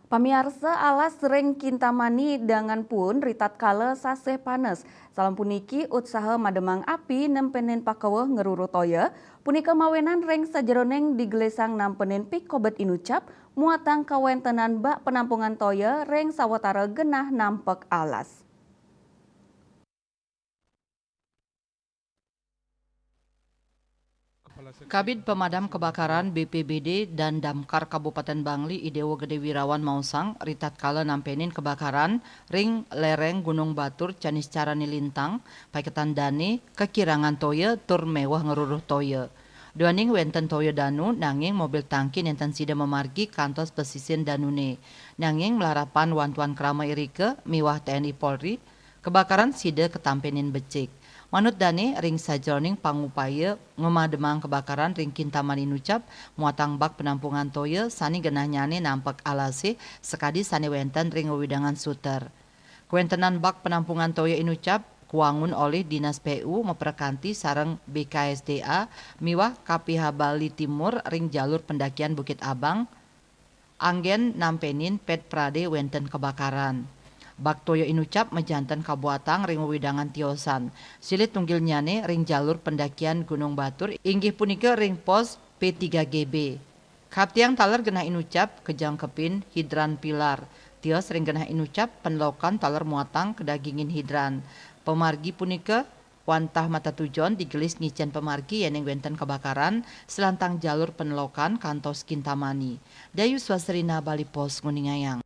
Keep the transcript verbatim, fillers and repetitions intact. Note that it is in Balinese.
Pamiarsa, alas ring Kintamani dangan puun ritatkala sasih panas. Salam puniki utsaha mademang api nempénin pakaweh ngruruh toya, punika mawinan ring sajeroning digelisang nampenin pikobet inucap, muatang kawéntenan bak penampungan toya ring sawatara genah nampek alas. Kabid Pemadam Kebakaran B P B D dan Damkar Kabupaten Bangli, I Dewa Gede Wirawan maosang, ritatkala nampenin kebakaran ring lereng Gunung Batur Caniscara Nilintang, paiketan dane kakirangan toya tur meweh ngruruh toya. Duaning wenten toya danu, nanging mobil tangki nenten sida mamargi kantos pesisin danune. Nanging malarapan wantuan krama irika miwah T N I Polri, kebakaran sida katampenin becik. Manut dane, ring sajeroning pangupaya ngamademang kebakaran ring Kintamani inucap, muatang bak penampungan toya sane genahnyane nampek alase sakadi sane wenten ring wewidangan Suter. Kawentenan bak penampungan toya inucap kawangun olih Dinas P U maprekanti sareng B K S D A miwah K P H Bali Timur ring jalur pendakian Bukit Abang, anggen nampenin Ped Prade wenten kebakaran. Bak toya inucap majanten kabuatang ring wewidangan tiosan. Silih tunggilnyane ring jalur pendakian Gunung Batur, inggih punika ring pos P tiga G B. Kaptiang taler genah inucap kajangkepin hidran pilar. Tios ring genah inucap penlokan taler muatang kadagingin hidran. Pamargi punika wantah matatujon digelis ngicen pamargi yening wenten kebakaran salantang jalur penlokan kantos Kintamani. Dayu Swasrina, Bali Post, nguningayang.